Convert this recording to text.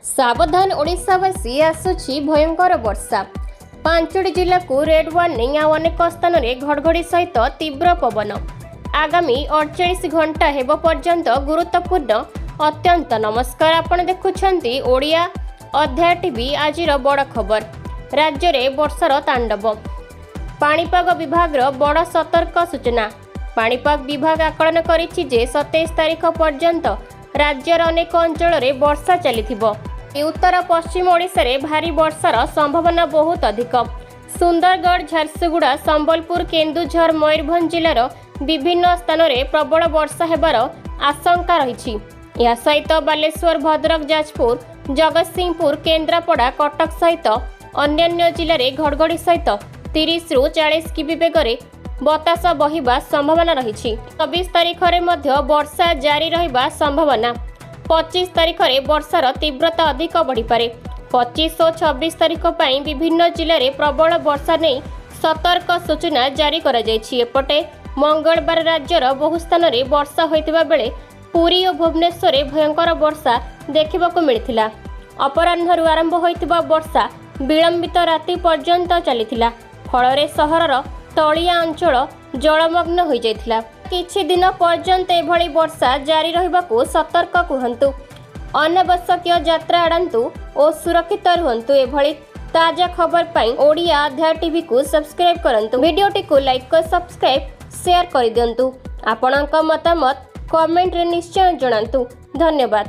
ସାବଧାନ ଓଡ଼ିଶାବାସୀ, ଆସୁଛି ଭୟଙ୍କର ବର୍ଷା। 5ଟି ଜିଲ୍ଲାକୁ ରେଡ୍ ୱାର୍ଣ୍ଣିଂ, ଆଉ ଅନେକ ସ୍ଥାନରେ ଘଡ଼ଘଡ଼ି ସହିତ ତୀବ୍ର ପବନ। ଆଗାମୀ 48 ଘଣ୍ଟା ହେବ ପର୍ଯ୍ୟନ୍ତ ଗୁରୁତ୍ୱପୂର୍ଣ୍ଣ ଅତ୍ୟନ୍ତ। ନମସ୍କାର, ଆପଣ ଦେଖୁଛନ୍ତି ଓଡ଼ିଆ ଅଧ୍ୟାୟ ଟିଭି। ଆଜିର ବଡ଼ ଖବର, ରାଜ୍ୟରେ ବର୍ଷାର ତାଣ୍ଡବ। ପାଣିପାଗ ବିଭାଗର ବଡ଼ ସତର୍କ ସୂଚନା। ପାଣିପାଗ ବିଭାଗ ଆକଳନ କରିଛି ଯେ 27 ତାରିଖ ପର୍ଯ୍ୟନ୍ତ ରାଜ୍ୟର ଅନେକ ଅଞ୍ଚଳରେ ବର୍ଷା ଚାଲିଥିବ। ଉତ୍ତର ପଶ୍ଚିମ ଓଡ଼ିଶାରେ ଭାରୀ ବର୍ଷାର ସମ୍ଭାବନା ବହୁତ ଅଧିକ। ସୁନ୍ଦରଗଡ଼, ଝାରସୁଗୁଡ଼ା, ସମ୍ବଲପୁର, କେନ୍ଦୁଝର, ମୟୂରଭଞ୍ଜ ଜିଲ୍ଲାର ବିଭିନ୍ନ ସ୍ଥାନରେ ପ୍ରବଳ ବର୍ଷା ହେବାର ଆଶଙ୍କା ରହିଛି। ଏହା ସହିତ ବାଲେଶ୍ୱର, ଭଦ୍ରକ, ଯାଜପୁର, ଜଗତସିଂହପୁର, କେନ୍ଦ୍ରାପଡ଼ା, କଟକ ସହିତ ଅନ୍ୟାନ୍ୟ ଜିଲ୍ଲାରେ ଘଡ଼ଘଡ଼ି ସହିତ 30ରୁ 40 କିମି ବେଗରେ ବତାସ ବହିବା ସମ୍ଭାବନା ରହିଛି। 24 ତାରିଖରେ ମଧ୍ୟ ବର୍ଷା ଜାରି ରହିବା ସମ୍ଭାବନା। 25 ତାରିଖରେ ବର୍ଷାର ତୀବ୍ରତା ଅଧିକ ବଢ଼ିପାରେ। 25 ଓ 26 ତାରିଖ ପାଇଁ ବିଭିନ୍ନ ଜିଲ୍ଲାରେ ପ୍ରବଳ ବର୍ଷା ନେଇ ସତର୍କ ସୂଚନା ଜାରି କରାଯାଇଛି। ଏପଟେ ମଙ୍ଗଳବାର ରାଜ୍ୟର ବହୁ ସ୍ଥାନରେ ବର୍ଷା ହୋଇଥିବା ବେଳେ ପୁରୀ ଓ ଭୁବନେଶ୍ୱରରେ ଭୟଙ୍କର ବର୍ଷା ଦେଖିବାକୁ ମିଳିଥିଲା। ଅପରାହ୍ନରୁ ଆରମ୍ଭ ହୋଇଥିବା ବର୍ଷା ବିଳମ୍ବିତ ରାତି ପର୍ଯ୍ୟନ୍ତ ଚାଲିଥିଲା। ଫଳରେ ସହରର ତଳିଆ ଅଞ୍ଚଳ ଜଳମଗ୍ନ ହୋଇଯାଇଥିଲା। କିଛି ଦିନ ପର୍ଯ୍ୟନ୍ତ ଏଭଳି ବର୍ଷା ଜାରି ରହିବାକୁ ସତର୍କ କୁହନ୍ତୁ। ଅନାବଶ୍ୟକୀୟ ଯାତ୍ରା ଏଡ଼ାନ୍ତୁ ଓ ସୁରକ୍ଷିତ ରୁହନ୍ତୁ। ଏଭଳି ତାଜା ଖବର ପାଇଁ ଓଡ଼ିଆ ଅଧ୍ୟାୟ ଟିଭିକୁ ସବସ୍କ୍ରାଇବ୍ କରନ୍ତୁ। ଭିଡ଼ିଓଟିକୁ ଲାଇକ୍ ଓ ସବସ୍କ୍ରାଇବ୍, ସେୟାର କରିଦିଅନ୍ତୁ। ଆପଣଙ୍କ ମତାମତ କମେଣ୍ଟରେ ନିଶ୍ଚୟ ଜଣାନ୍ତୁ। ଧନ୍ୟବାଦ।